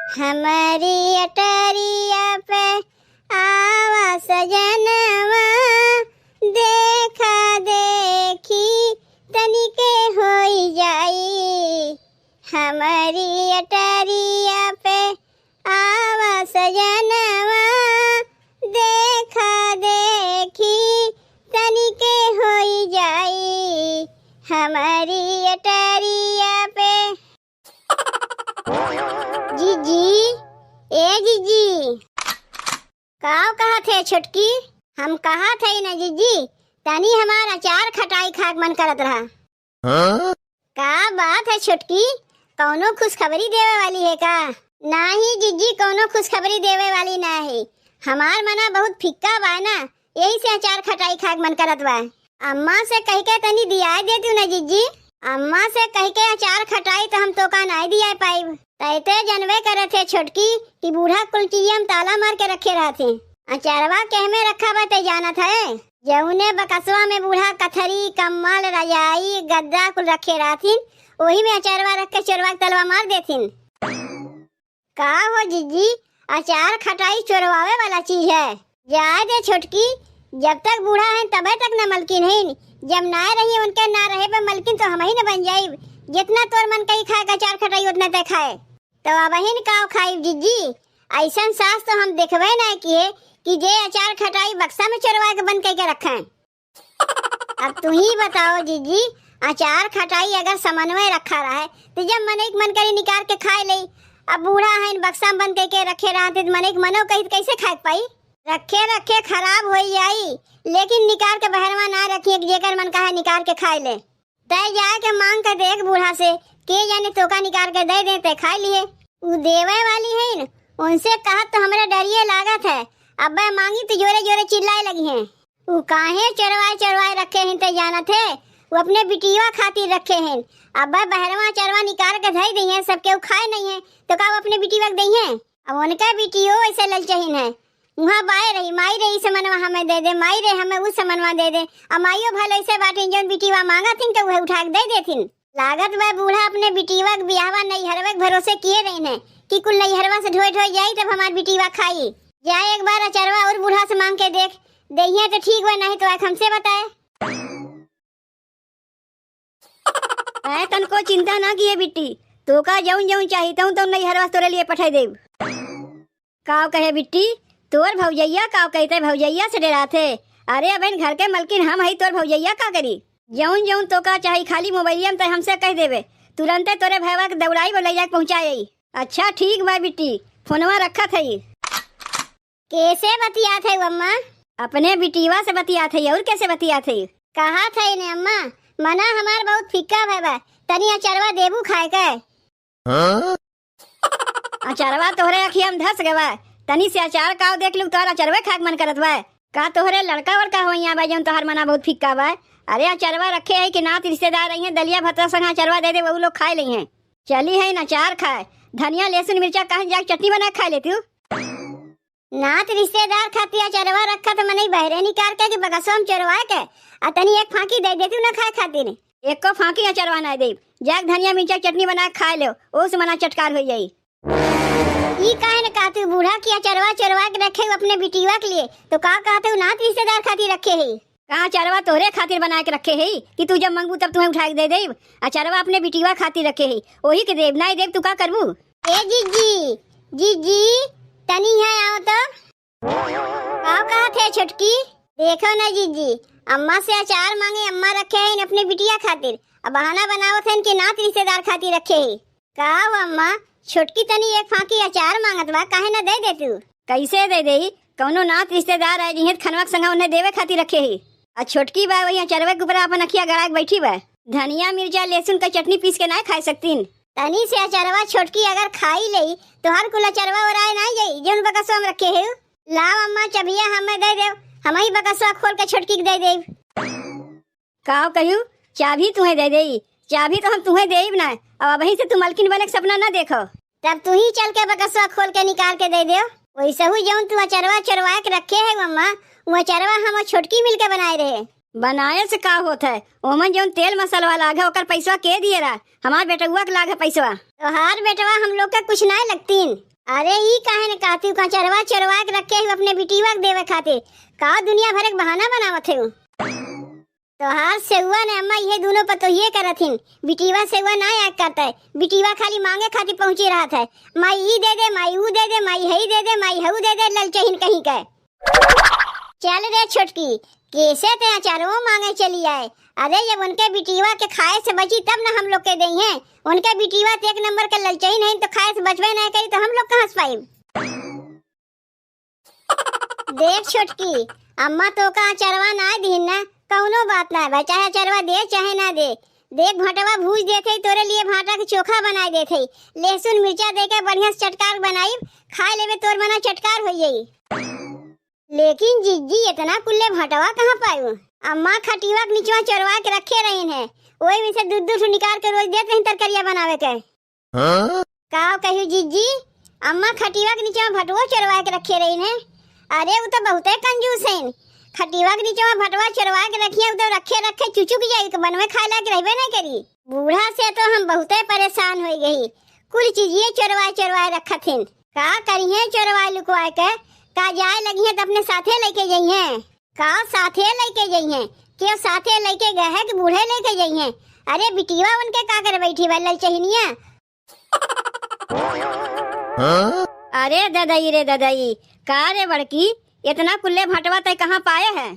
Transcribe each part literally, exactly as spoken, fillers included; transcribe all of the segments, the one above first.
हमरी अटरिया पे आवा सजनवा, देखा देखी तनिके होई जाई। हमरी अटरिया पे आवा सजनवा, देखा देखी तनिके होई जाई। हमरी अटरिया पे जीजी, ए जीजी। काव कहत है छोटकी? हम कहत है ना जीजी, तनी हमार अचार खटाई खाक मन करत रहा। हाँ? का बात है छोटकी, कौनो खुशखबरी देवे वाली है का? नाही जीजी, कौनो खुशखबरी देवे वाली ना है। हमार मना बहुत फिक्का बा ना, यही से अचार खटाई खाक मन करत बा। अम्मा से कह के तनी दियाए देतू ना जीजी। अम्मा से कह के अचार खटाई तो हम तोका नाई दियाए पाइब। तैते जनबे करत है छोटकी कि बूढ़ा कुल चीज हम ताला मार के रखे रहत हैं। अचारवा केह में रखा बा ते जानत है? जौने बकसवा में बूढ़ा कथरी, कम्बल, रजाई, गद्दा कुल रखे रहथिन, ओही में अचारवा रख के चोरवा के तलवा मार देथिन। का हो जीजी, अचार खटाई चोरवावे वाला चीज है? जाए दे छोटकी, जब तक बूढ़ा हैं तबे तक न मलकिन हैं, जब ना रही उनके ना रहे पे मलकिन तो हम ही न बन जाइब। जितना तोर मन कही खाए का अचार खटाई उतना तय खाए। तो अबहिन का खाइब जीजी, ऐसन सास तो हम देखबे ना किए कि जे अचार खटाई बक्सा में चोरवा के बंद करके रखें। अब तू ही बताओ जीजी, अचार खटाई अगर समन्वय रखा रहे, तो जब मनई के मन करी निकाल के खाए ले। अब बूढ़ा है, बक्सा में बंद करके रखे रहते, तो मनई के मनो कही तो कैसे खाए के पाई? रखे रखे खराब हो जाई, लेकिन निकाल के बहरवा ना रखिए कि जेकर मन कहे निकाल के खाए ले। तय जाए के मांग के देख बूढ़ा से, के जाने तोका निकाल के दे दे, तय खाए लिए। उ देवे वाली है न, उनसे कहत तो हमरे डरिए लागत है। अब्बे मांगी तो जोरे जोरे चिल्लाए लगी हैं। उ काहे चोरवाए चोरवाए रखे हैं ते जानत है? उ अपने बिटिया खातिर रखे हैं। अब बहरवा चरवा निकाल के धई दई हैं, सबके उ खाए नहीं है, तो का उ अपने बिटिया के दई हैं? अब उनका बिटियो ऐसे ललचहीन है, उहाँ बाए रही, माई रे, ई समनवा हमें दे दे, माई रे, हमें उ समनवा दे दे। अब माइयो भले ऐसे बाटिन, जौन बिटिया मांगत हिन तो उहे उठा के दे देथिन। लागत बा बूढ़ा अपने बिटिया के बियाहवा नैहरवे के भरोसे किए रहिन है कि कुल नैहरवा से ढोए ढोए जाई तब हमार बिटिया खाई। जा एक बार अचरवा और बूढ़ा से मांग के देख, देहिए तो ठीक बा, नहीं तो आके हमसे बताए। ऐ तनको चिंता ना किए बिट्टी, तोका जौन जौन चाही तौन तौन नैहरवा से तोरे लिए पठाई देब। काव कहे बिट्टी, तोर भौजैया काव कहते भौजैया से डरात है। अरे अबहिन घर के मलकिन हम हई, तोर भौजैया का करी? जौन जौन तोका चाही खाली मोबाइलिया में तै हमसे कह देबे, तुरंते तोरे भैवा के दौड़ाई बोले जाके पहुँचाई। अच्छा ठीक बा बिट्टी, फोनवा रखत हई। केसे बतियात है अम्मा? अपने बिटिया से बतियात है, और केसे बतियात है? कहत है ने अम्मा, मना हमार बहुत फिक्का भय बा, तनी अचरवा देबू खाए के। हाँ? अचरवा तोहरे अखिया में धस गवा, तनी से अचार काव देख लू, तोहरा अचरवे खाए के मन करत बा। का तोहरे लड़का वड़का हो यहाँ बा, जौन तोहर मना बहुत फिक्का बा? अरे अचरवा रखे है कि नात रिश्तेदार आई हैं, दलिया भत्ता संग अचरवा दे दे, वहू लोग खाए लई हैं। चली है न अचार खाए, धनिया लहसुन मिर्चा कहाँ जाके चटनी बना के खाए लेती हूँ। नात रिश्तेदार खातिर अचरवा रखा तो मनई बहरे निकाल के कि बगसवा में चोरवा के आ तनी एक फांकी दे देती ना खाए खातिर। एको फांकी अचरवा ना देब, जाके धनिया मिर्चा चटनी बना के खाए लो, ओसे मना चटकार हो जाई। ई काहे न कहतू बूढ़ा कि अचरवा चोरवा के रखे अपने बिटिया के लिए, तो का कहतू नात रिश्तेदार खातिर रखे है? का अचरवा तोहरे खातिर बना के रखे है कि तू जब मंगबू तब तुम्हें उठा के दे देब? अचरवा अपने बिटिया खातिर रखे है, ओही के देब, नाई देब तू का करबू? ए जीजी, जीजी, तनी यहाँ आओ तो। का कहत है छोटकी? देखो ना जीजी, अम्मा से अचार मांगे, अम्मा रखे हैं अपने बिटिया खातिर, अब बहाना बनावत हैं कि नात रिश्तेदार खातिर रखे हैं। का हो अम्मा, छोटकी तनी एक फांकी अचार मांगत बा, काहे ना दे दे तू? कैसे दे देई? कौनो नात रिश्तेदार आए जइहें त खनवा के संगा उन्हें देवे खातिर रखे ही। आ छोटकी बा वही अचरवे के ऊपर अपन अखिया गड़ा के बैठी बा। धनिया, मिर्चा, लहसुन का चटनी पीस के ना खाए सकतीन। तनी से अचरवा छोटकी अगर खाई लेई, तो हर कुल अचरवा ओराए ना जाई, जौन बकसवा में रखे है। लाओ अम्मा, चबिया हमें दे देव, हम ही बकसवा खोल के छोटकी के दे देब। काव कहियो, चाभी तुहें दे देई? चाभी तो हम तुहें देब ना। अब अबहीं से तू मलकिन बने के सपना ना देखो। तब तू ही चल के बकसवा खोल के निकाल के दे देव। वैसे हु जौन तू अचरवा चोरवा के रखे है अम्मा, वो अचरवा हम और छोटकी मिल के बनाए रहे। बनाए से का होत है? ओमन जौन तेल मसालवा लाग है, ओकर पैसवा के दिए रहा? हमार बेटउआ के लाग है पैसवा। तोहार बेटवा हम लोग के कुछ ना अरे ई काहे न कहती हूँ, का चरवा चरवा के रखे हूँ अपने बिटिवा के देवे खातिर? का दुनिया भर के बहाना बनावत है? तोहार सेउआ ने अम्मा, इहे दुनो पतोहिए करत हिन। बिटिवा सेउआ ना याद करत है, बिटिवा खाली मांगे खातिर पहुँची रहत है। माई ई दे दे, माई ऊ दे दे, माई हई दे दे, माई हऊ दे दे, ललचहिन कहीं के। चल रे छोटकी, कैसे ते अचारो मांगे चली आए? अरे जब उनके बिटिवा के खाए से बची तब न हम लोग के देइहें। उनके बिटिवा तो एक नंबर के ललचहिन है, तो खाए से बचबे नहीं करी तो हम लोग कहाँ से पाइब? देख छोटकी, अम्मा तोका अचरवा ना दीन ना, कौनो बात ना बा, चाहे अचरवा दे चाहे ना दे। देख भटवा भूज देत है, तोरे लिए भाटा के चोखा बनाए देत है, लहसुन मिर्चा दे के बढ़िया से चटकार बनाई, खाए लेबे तोर मना चटकार हो जाई। लेकिन जिज्जी इतना कुल्ले भटवा कहाँ पायू? अम्मा खटिवा के निचवा चोरवा के रखे रहीन है, वही में से दू दू ठो निकाल के रोज देत रही तरकरिया बनावे के। हाँ? का कहियो जिज्जी, अम्मा खटिवा के नीचे में भटुओ चोरवा के रखे रही ने। अरे उ तो बहुते कंजूस हैं। खटिवा के नीचे में भटुआ चोरवा के रखिए, उ तो रखे रखे चुचुक जाई, के बनवे खाए लायक रहबे नहीं करी। बूढ़ा से तो हम बहुते परेशान हो गई, कुल चीजिए चोरवाए चोरवाए रखत हैं। का करिए चोरवाए लुकवाए के? का जाए लगी है तो अपने साथे लेके जइहें। का साथे लेके जइहें? केव साथे लेके गए है कि बूढ़े लेके जइहें? अरे बिटिया उनके का करे बैठी बा ललचहिनिया? हाँ? अरे ददई रे ददई, का रे बड़की, इतना कुल्ले भटवा तै कहाँ पाए है?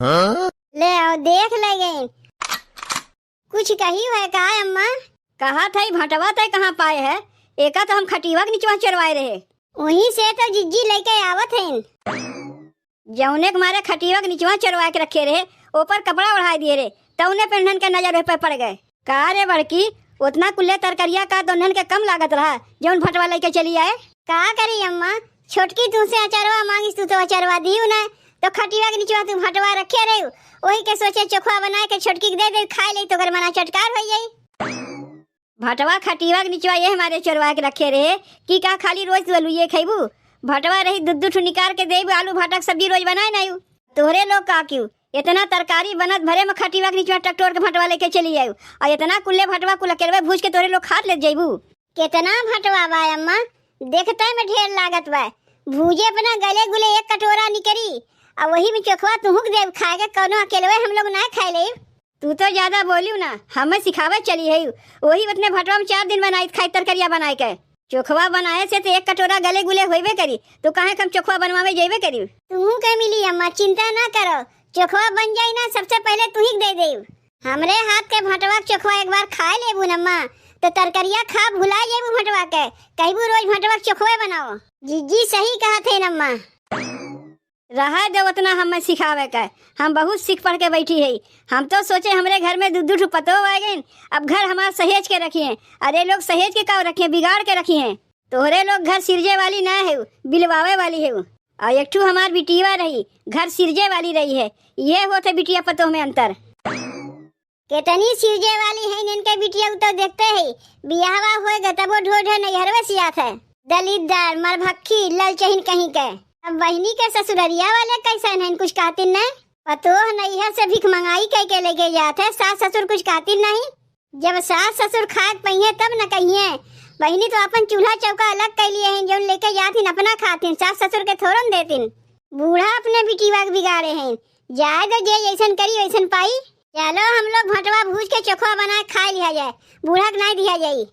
हाँ? ले आओ देख ले गए। कुछ कही है का अम्मा? कहा था ई भटवा तै कहाँ पाए है? एका तो हम खटिवा के निचवा चोरवाए रहे। वहीं से तो जिज्जी लेके आवत हैं। जौने के मारे खटिवा के निचवा चोरवा के रखे रहे, ऊपर कपड़ा ओढ़ाए दिए रहे, तौने पे उन्हन के नजर पे पड़ गए। का रे बड़की, उतना कुल्ले तरकरिया का तो उन्हन के कम लागत रहा, जौन भटवा लेके चली आए? का करी अम्मा, छोटकी तुमसे अचारवा मांगिस, तू तो अचारवा दियो ना, तो खटिवा के निचवा तू भटवा रखे रहे, वही के सोचे चोखवा बनाए के छोटकी के दे दे, खाए ले तो ओकर मना चटकार हो जाई। भटवा खटिवा के निचवा ये हमारे चोरवा के रखे रहे कि का खाली रोज तू अलुए खइबू? भटवा रही दू दू ठो निकाल के देबू, आलू भाटा के सब्जी रोज बनाए नायू। तोहरे लोग का क्यों इतना तरकारी बनत भरे में खटिवा के निचवा टकटोर के भटवा लेके चली आयू, और इतना कुल्ले भटवा कुल अकेलवे भूज के तोहरे लोग खात लेत जइबू। कितना भटवा बा अम्मा, देखते में ढेर लागत बा। भूजे अपना गले गुले एक कटोरा निकरी, और वही में चोखवा तुहुक देब खाए के, कौनो अकेलवे हम लोग ना खाए लेब। तू तो ज्यादा बोलियो ना, हमें सिखावे चली है। वही उतने भटवा में चार दिन बनाई खाई तरकरिया बनाए के। चोखवा बनाए से तो एक कटोरा गले गुले होइबे करी, तो काहे कम चोखवा बनवावे जइबे करी। तू के मिली अम्मा, चिंता ना करो, चोखवा बन जाई ना, सबसे पहले तू ही दे देब। हमरे हाथ के भटवा के चोखवा एक बार खाए लेबू न अम्मा, तो तरकरिया खा भुला जेबू भटवा के, कहबू रोज भटवा के चोखवे बनाओ। जिज्जी सही कहत है न अम्मा। रहा दे उतना हमें सिखावे के, हम बहुत सीख पढ़ के बैठी है। हम तो सोचे हमरे घर में दू दू ठो पतोह आ गइन, अब घर हमार सहेज के रखिए। अरे लोग सहेज के का रखिए, बिगाड़ के रखिए। तोहरे लोग घर सिरजे वाली ना है, बिलवावे वाली है। और एक ठू हमार बिटिया रही, घर सिरजे वाली रही है। ये होत है बिटिया पतोह में अंतर। केतनी सिरजे वाली है इनके बिटिया, उ तो देखते है, बियाहवा होए गए तबो ढोढ़े नैहरवे सियात है। दलिद्दर, मरभक्खी, ललचहिन कहीं के। अब बहिनी के ससुररिया वाले कैसन हैं, कुछ कहतिन नहीं? पतोह नैहर से भीख मंगाई कह के लेके जात है, सास ससुर कुछ कहतिन नहीं? जब सास ससुर खाए के पइहें तब न कहिहें। बहिनी तो अपन चूल्हा चौका अलग कर लिए हैं, जौन लेके जात हिन अपना खातिन, सास ससुर के थोरन देतिन। बूढ़ा अपने बिटिया के बिगाड़े हैं, जाए दो, जे जैसन करी वैसन पाई। चलो हम लोग भटवा भूज के चोखवा बनाए खाए लिया जाए, बूढ़ा के नाई दिया जाई।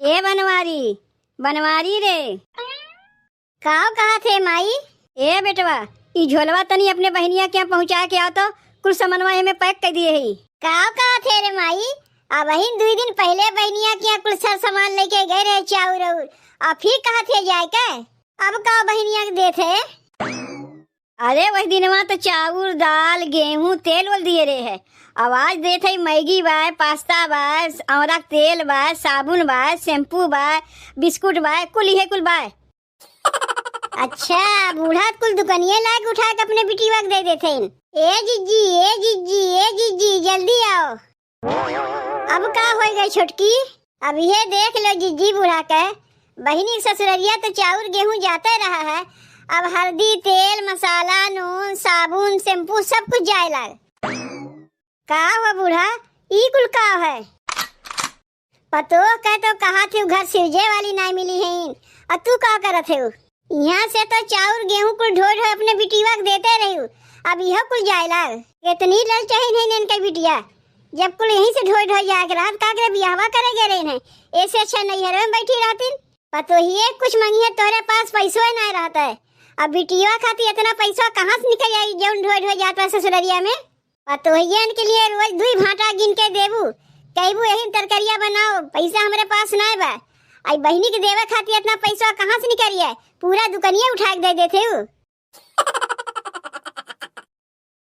ए बनवारी, बनवारी रे। काव कहा थे माई? ए बेटवा, ई झोलवा तनी अपने बहिनिया के यहाँ पहुँचा के आओ तो, कुल सामानवा एमे पैक कर दिए ही। काव कहा थे रे माई? अब ही दुई दिन पहले बहिनिया के यहाँ कुल सर सामान लेके गए रहे, चाउर और, अब फिर कहा थे जाए के? अब का बहिनिया के देत है? अरे वही दिनवा तो चाउर, दाल, गेहूं, तेल ओल दिए रहे है। अब आज देत है मैगी बाय, पास्ता बाय, औंरा के तेल बाय, साबुन बाय, शैम्पू बाय, बिस्कुट बाय, कुल इहे कुल बाय। अच्छा, बूढ़ा कुल दुकनिये लायक उठा के अपने बिटिया के दे देत हैं। ए जिज्जी, ए जिज्जी, ए जिज्जी, जल्दी आओ। अब का होई गई छोटकी? अब ये देख लो जिज्जी बूढ़ा के, बहिनी के ससुररिया तो चाउर गेहूं जाते रहा है, अब हल्दी, तेल, मसाला, नून, साबुन, शैम्पू सब कुछ जाए लाग। का हो बूढ़ा, ई कुल का है? पतोह के तो कहा थी घर सिरजे वाली नाहीं मिली है, और तू का करत है? यहाँ से तो चाउर गेहूँ कुल ढोए ढोए अपने बिटिया के देते रही, अब यह कुल जाए लाग। इतनी ललचाइन है इनके बिटिया, जब कुल यहीं से ढोए ढोए जाए के रहत, का करे बियाहवा करे गए रहे हैं, ऐसे अच्छा नैहर में बैठी रहतीन। पतोहिए कुछ मंगी है, तोहरे पास पैसो ना रहता है। अब बिटिया खातिर इतना पैसा कहाँ से निकल आई, जौन ढोए ढोए जात बा ससुररिया में? पतोहियन के लिए रोज दुई भांटा गिन के देबू, कहबू यही तरकरिया बनाओ, पैसा हमरे पास ना बा। आई बहिनी के देवे खातिर इतना पैसा कहाँ से निकलिए? पूरा दुकनिया उठा के दे देते हूँ।